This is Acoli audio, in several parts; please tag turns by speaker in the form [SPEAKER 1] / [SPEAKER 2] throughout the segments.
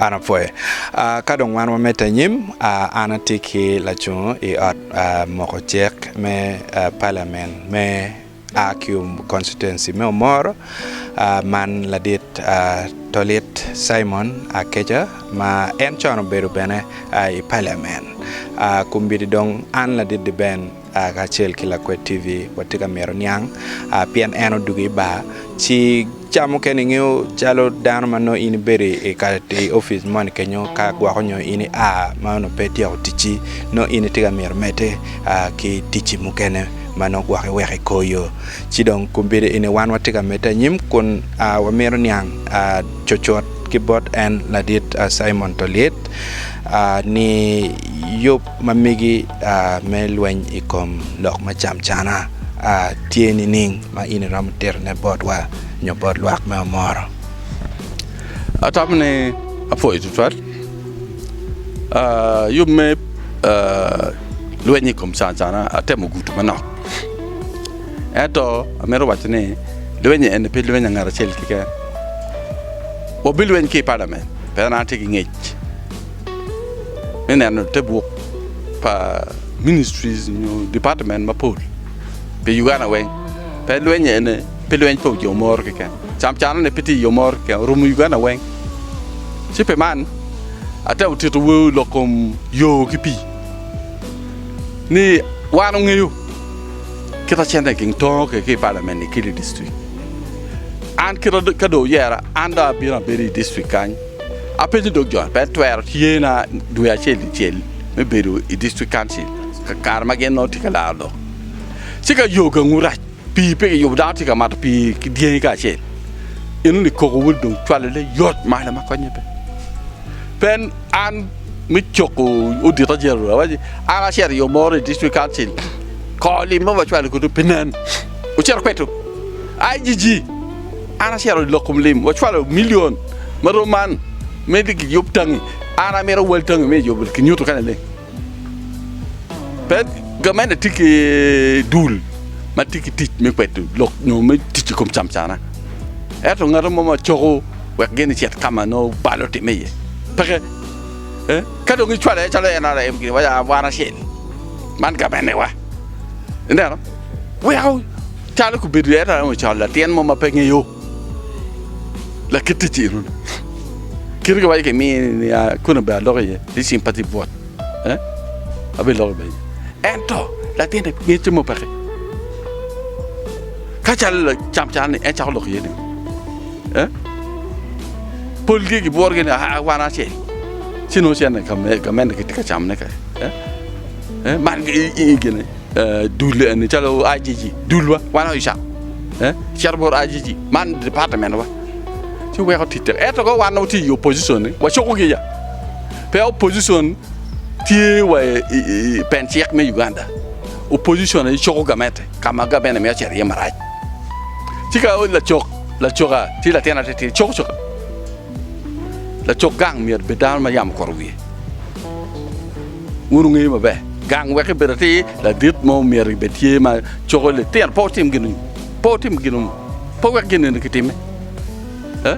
[SPEAKER 1] An apwoyo. Ka dong wan wamedde anyim, an atye ki lacungo i ot moko cik me paliamen me Akium constituency me Omoro, man ladit Tolit Simon Akeca ma en con obedo bene i paliamen. Kombeddi dong an ladit Deben kacel ki Lakwed TV watye ka mito niang pien en odwogo i bar ci ca mukene ingeyo calo dano ma nongo in ibedo i opic moni kenyo ka gwoko nyo in ia ma onongo pe ityeko ticci nongo in itye ka mito medde ki ticci mukene ma nongo gwok iweko i kor yo ci dong kombeddi eni wan watye ka medde anyim kun wamito niang cucut ki bot en ladit Simon Toliet ni yub ma megi me lweny i kom lok me camcana tye nining ma in iromo titone botwa nyo bot lwak me omoro?
[SPEAKER 2] Atamo ni apwoyo tutwal yub me lweny i kom camcana atemo gudo manok ento amito waco ni lweny eni pe lweny ngat acel keken wabilweny ki i palament pien an atye ki ngec. me neno te buk pa ministries nyo department mapol pi Uganda weng pe lweny ene pe lweny pa jo moro keken camcana ne pe tye i yo moro keken orumo Uganda weng ci pi man atemo tito weu lok kom yo ki pii ni wan ongeyo kit ma cente ging tongo kwede ki i palament i Kili district an kit ka dong oyera an dong abino abedo i district kany. Apenyo dog jo pe twero tye na dwe acel dicel me bedo i district council ka kare ma gin nongo tye ka laro lok. Ci ka yo gangu rac, pii pe kiyubo dano tye ka mato pii ki dyangi kacel. Eno ni koko wel dong cwalo le yot malo ma konye pe. Pen an me coko odita jero awaci an acito i yo moro i district council kor lim mo wacwalo kwedwu pe nen. Wucito kweto IGG. An acito i lok kom lim, wacwalo milion ma rom man me giyub tangi. An amito wel tangi me yubo kinyuto ka nene. Pe gamente tye ki dul ma tye ki tic me kwedo lok nyo me tic i kom camcana. Ento ngat mo ma coko wek gin ecit ka ma nongo bal otimme iye peke. Ka dong gicwalo aye calo NRM gini waco wan acel man gamentewa. Ineno? Weko Calo kobedo iye ento ocalo latin mo ma pe ngeyo lakit tic eno ni. Kit giwaco ki mi ni koni ber aloko iye ni sympathy vote eh abiloko bene iye ento latin-ni ngecce mo peke. Ka calo lacam calo ni en cako lok iye ni eh polgi gibworo-gi ni aa wan acel ci nongo cene gamente gitye ka camone kany eh man gine. Dul eni calo IGG dulwa wan oica cito bot IGG man department wa ci weko tic tek ento ka wan watye i opposition ni wacoko gi ya pe opposition tye wa i pen cik me Uganda opposition aye coko gamente ka ma gamente mito cito iye marac ci ka lacok lacoka tye latin atitidi coko coka lacok gang myero obed dano ma yamo kor wiye. Wun wungeyo maber, gang wek ibed atir, ladit mo myero ibed tye ma coko litino, pe wutim gin-ni, pe wutim gin-nu, pe wuwek gin eni kitimme. Eh?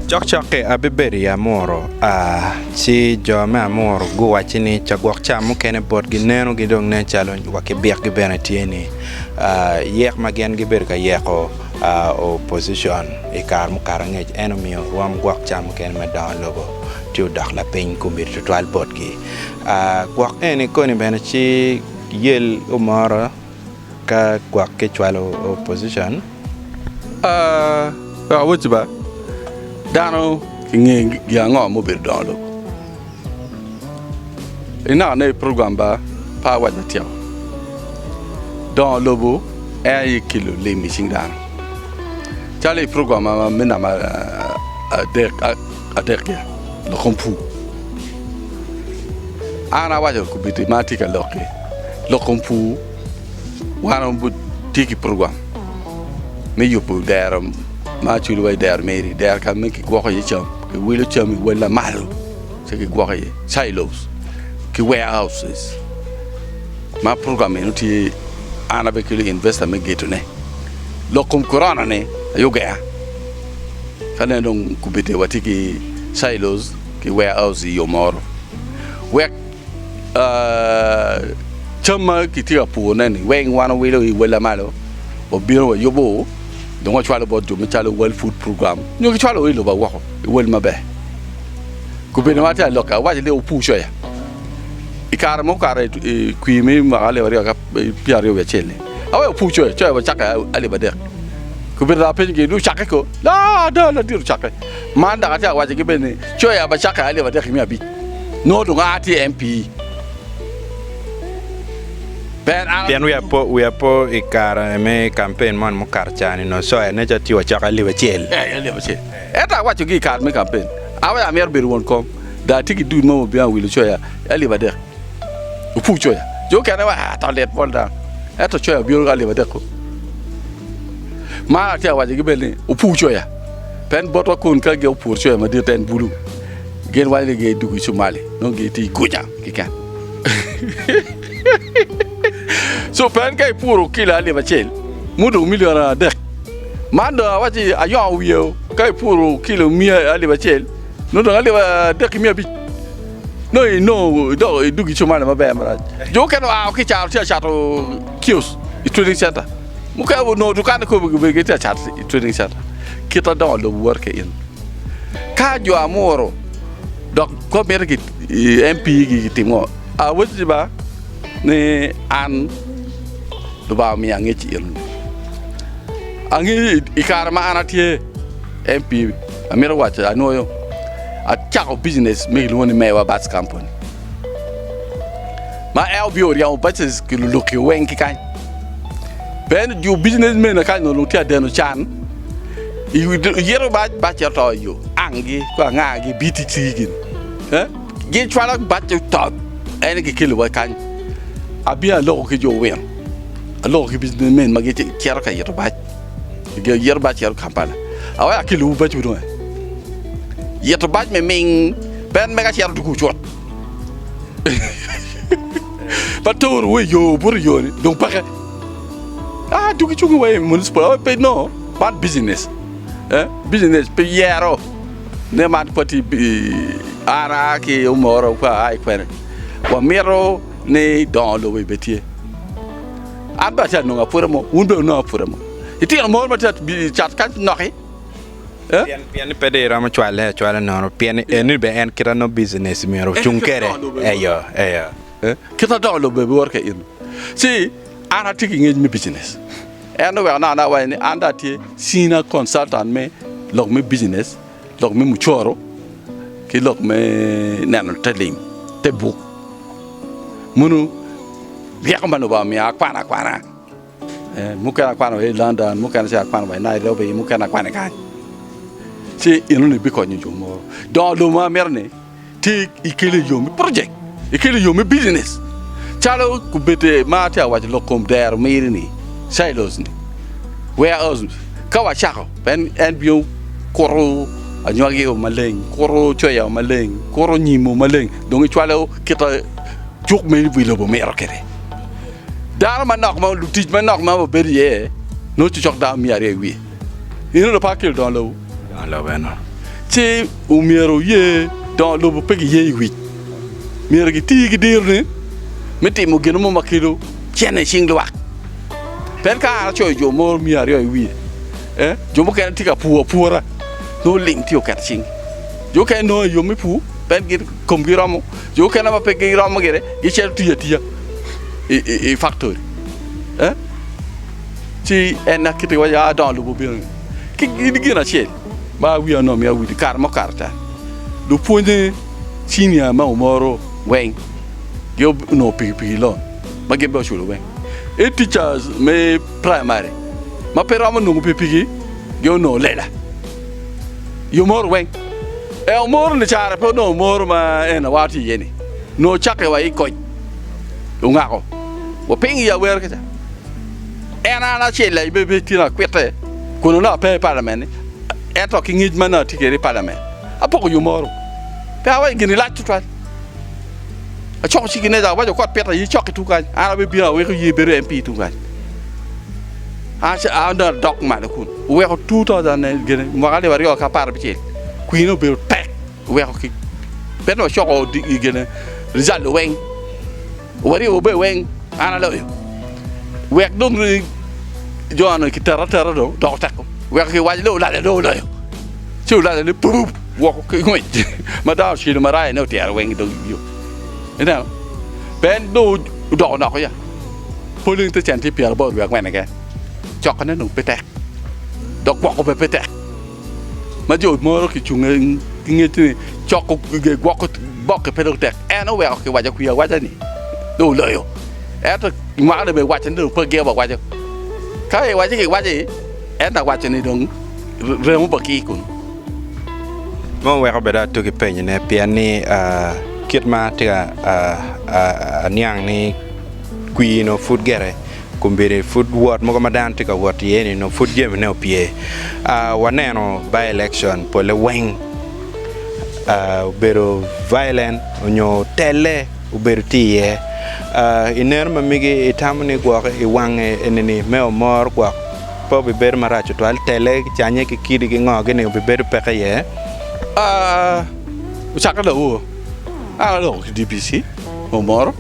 [SPEAKER 1] Cokcok-ki abibedo i Amuru, ci jo me Amuru guwacci ni, Ca gwok ca mukene botgi nenogi dong nen calo wa ki bikgi bene tye ni yek ma gin gibedo ka yeko opposition i kare mukato angec en omiyo rwom gwok ca mukene me dongo lobo. ci odok lapiny kombeddi tutwal botgi. Gwok eni koni bene ci yel omoro ka gwok kicwalo opposition.
[SPEAKER 2] Wek awacci ba, dano kinge gin ango ma obedo dongo lobo. Ineno ni i program ba pe awaco atyeko. Dongo lobo en aye kelo lim i cing dano. Calo i program me namba adek Adek-ki, lok kom pur. An awaco kobeddi ma atye ka lok-ki, lok kom pur wan watye ki program me yubo dero ma acwalo wa i dero meri, dero ka ma kigwoko iye cam, kiwilo cam i wel lamalo ci kigwoko iye silos ki warehouses ma program eno tye an abekelo investor me gedone. Lok kom korona ni aye ogenga. Ka nen dong kombeddi watye ki silos. ki warehouse i Omoro wek cam ma kitye ka purone-ni weng wan wawilo i wel malo wabino wayubo dong wacwalo bot jo macalo World Food Program nyo gicwalo i lobo woko i wel maber. Gubedo ma atye ka lok awaco ni wupur coya i kare ma okato i kwir me mwaka alip aryo ki pyeraryo wiye acel-li awaco wupur coya, coya wacakke alip adek gubedo dok apenyogi ni wucakke ko? Ada ladit ocakke man dok atye ka wacogi bene ni coya bacakke alip adek ki miya abic. Nongo dong a tye MP.
[SPEAKER 1] Pien wiya po i kare me kampen moni mukato ca-ni onongo coya nen calo tye wa cok alip acel.
[SPEAKER 2] Alip acel. Ento awacogi i kare me kampen, awaco amito bedo won kom, dong atye ki dul mo ma obino awilo coya alip adek. Opuk coya. Jo okene wa to lit bot dano. Ento coya obino alip adek-ku. Man atye ka wacogi bene ni opuk coya. Pien botwa kun ka gin opuro coya madit en bulu. Gin waco ni gidwogo i Cumali nongo gitye i gunya keken. So pien ka ipuro kilo alip acel mudong milion adek man dong awaci ayongo wiye ka ipuro kilo miya alip acel nongo dong alip adek ki miya abic nongo inongo idok idwogo i Cumali maber marac. Jo mukene oa ki i caro tye ka cato kiosk i trading center mukene onongo dukan kome gitye ka cato i trading center kit ma dongo lobo woto ki in. Ka jo amuro dok ka mito ki MP gi gitimo awaci ba ni an Lubanga omiya ngec eno angeyo i kare ma an atye MP amito waco anwoyo acako business ma kilwongo ni Mewa Bus Company ma en obino oryemo buses ki luloki weng ki kany pien jo business men kany onongo tye ka deno can. Iyito bac, bac oto i yo, anggi ki angagi, BTC gini, gicwalo bac oto en gikelo wa kany. Abino aloko ki jo owino, aloko ki businessmen ma gicito ka yito bac, giyito bac cito Kampala. Awaco akelowu bacwu dong, yito bac me ming pe en mega cito dwogo cut. Pa toro wa i yo, obuto i yo-ni dong peke. Ah, dwogo icungi wa i municipal, pe no. Man business eh business pe yero ne man pati an aa ki omoro ka aa i kwene wamito ni dongo lobo bed tye an bene atye ka nongo apwoda mo wun bene wunongo apwoda mo itino mo ma tye ka cat kany noki eh.
[SPEAKER 1] Pien ni pe dong iromo cwale acwala nono pien ni eni bene en kite nongo business myero ocung kwede eyo eyo.
[SPEAKER 2] Kite dongo lobo bene biwoto ki in ci an atye ki ngec me business. En oweko naka naka waco ni an dong atye senior consultant me lok me business, lok me mucoro ki lok me neno te lim, te buk. Munu ryeko ma Lubanga omiya akwano akwana. Mukene akwano i London, mukene ci akwano wa i Nairobi, mukene akwano i kany. Ci enoni bikonyo jo mogo. Dongo lobo ma amito ni Ti ikelo i yo me project, ikelo i yo me business. Calo kubedde ma atye ka waco lok kom dero miri ni, silos ni, warehouse, ka wacako en en bino kuto anywagi o maleng, kuto coya o maleng, kuto nyim o maleng, dong icwalo kita cuk me wi lobo mito kwede. Dano manok ma lutic manok ma wabedo iye nongo cokcok dano miya aryo i wiye. In onongo pe akelo dongo lobo.
[SPEAKER 1] Dongo lobo eno.
[SPEAKER 2] Ci omyero wuye dongo lobo pe giye i wic. Myero giti ki dironi me timo gin mo ma kelo cene i cing lwak. Pien ka an acoyo jo mo miya aryo i wiye, eh, jo mukene tye ka pur apura, nongo ling tye oketo cinggi. Jo mukene nongo i yo me pur, pien gin komgi romo. Jo mukene ma pe giromo gire, gicito tiyo atiya i, i faktori. Eh? Ci en kite waco a dongo lobo obino ki gin acel ma wiya onongo miya wil i kare mukato ca, lupwonye cinia ma omoro weng gin onongo pikipiki loan ma gin bene oculo weng. I teachers me primary ma pe romo nongo pikipiki gin onongo lela i omoro weng. E omoro ni care pe onongo omoro ma en awa tye iye ni onongo cakke wa i koc ongako wa piny i awera kica. En an acel aye bene tye akwite kun onongo ape i palament ento ki ngec ma nongo atye kwede i palament apoko yo moro pe awaco gin-ni lac tutwal acoko cigineca awaco okot pita aye cok ki tung kany an abibino aweko ye bedo MP tung kany an an dong adok malo kun oweko 2000 gine mwaka alip aryo ki apar abicel kwine obedo tek oweko ki. Pien wacoko gine result weng, waryo be weng an aloyo. Wek dong jo ni kitero atera dong doko tek wek kiwaco ni Olanya dong oloyo ci Olanya ni purup woko ki ngwec ma dano ocelo marac ni otyero weng dong yo ineno pien dong odoko noko ya polling station tye 80 wiye angwen keken cokone dong pe tek dok gwoko bene pe tek. Ma jo moro kicunge ki ngec ni coko gwoko bokke pe dong tek, en oweko kiwaco kwi awaca ni dong oloyo. Ento mwakane bene waco ni dong pe geo awaco. Ka iwaco kiwaco en awaco ni dong remo pa ki kunu.
[SPEAKER 1] Ma oweko bene atuki penyone pien ni kit ma atye ka aniang ni kwir nongo pud gire. Kombeddi pud wot mogo ma dano tye ka wot iye ni nongo pud jamine opye. Waneno by election pole weng obedo violent onyo telle obedo tye iye. I neno ma megi itamo ni gwok i wange eni-ni me omor gwok pe obibedo marac tutwal telle canye ki kidi ki ngo gini obibedo peke iye?
[SPEAKER 2] Ocakke lawor an aloko ki DPC omoro.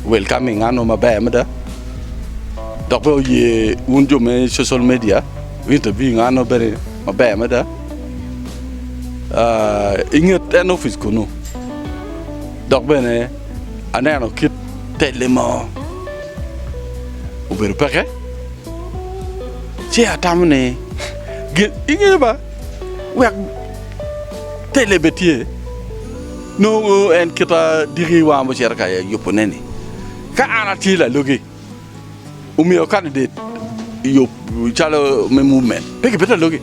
[SPEAKER 2] Welcoming anno maber mada dok bene oye wun jo me social media interviewing anno bene maber mada i nget en opic kunu dok bene aneno kit telle mo obedo peke ci atamo ni ingeyo ba wek telle bed tye. Nongo en kita diki wa mucito ka yubone ni, ka an atye lalogi, omyero candidate yub calo me movement pe gibed lalogi,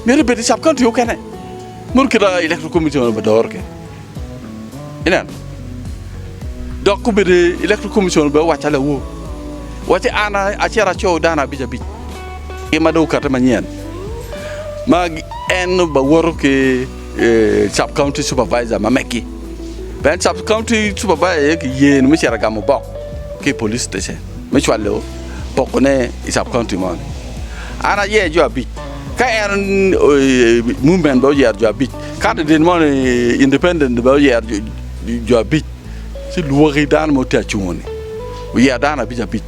[SPEAKER 2] myero ibed i sub county okene mono kita electoral committee onongo doro kede. Ineno? Dok obedo electoral commission bene owacca lawor, wacci an acito aco dano abic abic ki ma dong okate manyen ma en bawoto ki Sub County Supervisor ma megi. Pien Sub County Supervisor aye kiye ni me cito gamo bok ki i police station me cwalo pokone i sub county moni. An aye jo abic. Ka en movement bene oyero jo abic, candidate moni independent bene oyero jo abic, ci lwaki dano ma tye acungo-ni oyero dano abic abic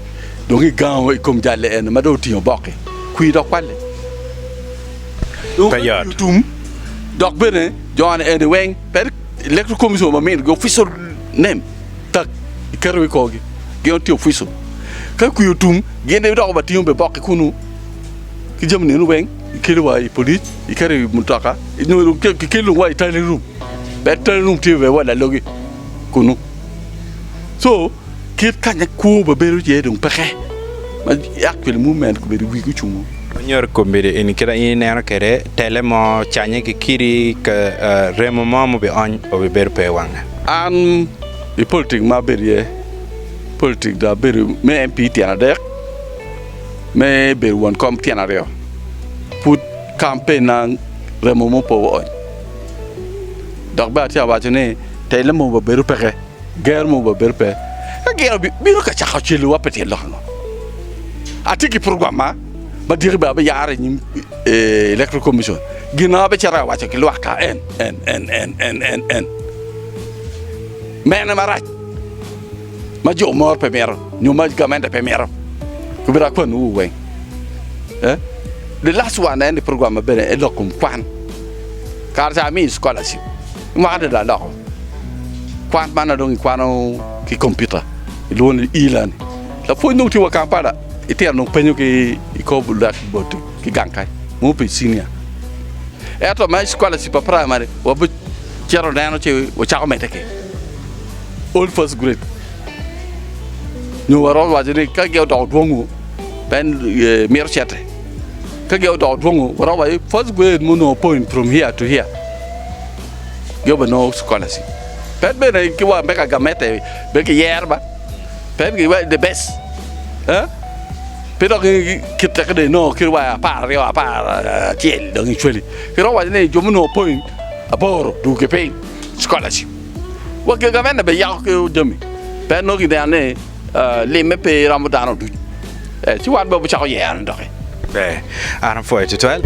[SPEAKER 2] dong igango i kom jal eni ma dong otingo bok-ki kwir dok kwalle.
[SPEAKER 1] Pe yot.
[SPEAKER 2] Tum dok bene jo-ni eni weng pe electoral commission ma mito gi official name tag iketo i korgi gin tye official ka kwir otum gin dok batingo be bok ki kunu ki jami nenu weng ikelo wa i polic iketo i mutoka nyo kikelo wa i tally room ber tally room tye bene wa lalogi kunu so Kit kanya kwo ma bedo iye dong peke, ma actually movement obedo wigi ocungo.
[SPEAKER 1] Onyuto kombeddi eni kit ma in ineno kwede tele mo canye ki kidi remo mo ma obiony obibedo pe i wange.
[SPEAKER 2] An i politik ma abedo iye, politik dong abedo me MP tyen adek, me bedo won kom tyen aryo, pud kampen na remo mo pe oony. Dok bene atye ka waco ni tele mo bedo peke. Ger mo bedo pe. Ka gin obino ka cako celowa pe tye lok ango? Atye ki program ma ma diki bene abiyaro i nyim Electoral Commission. Gin ma abicito ka waco ki lwak ka en, en, en, en, en, en, en. Mene marac ma jo moro pe mito nyo ma gamente pe mito. Obedo akwanowu weng. Eh? The last one en ni program ma bene en lok kom kwan. Kare ca amiyo scholarship. Mwaka ni dong aloko. Kwan man na dong ikwano ki kompiuta ilwongo ni e-learning. Lapwony dong tye wa Kampala itino dong penyo ki i kor blackboard ki gang kany mo pi cinia. Ento ma scholarship pa primary wabicito neno ci wacako medde ki old first grade nyo waromo waco ni ka gin odoko dwongo en mito cente ka gin odoko dwongo waromo waco ni first grade munongo point from here to here. Jo bene nongo scholarship. Pe bene ki wa me ka gamete be ki yero ba. Pe ki wa the best. Eh? Pe dok kit tek de nongo kit wa 12 11 dong icwali. Ki romo waco ni jo munongo point aboro dwogo ki piny scholarship. Wa ki gamente be yako ki jami. Pe nongo kineno ni limme pe romo dano ducu. Eh, ci wan bene wucako yero ni doki.
[SPEAKER 1] Ber, an apwoyo tutwal.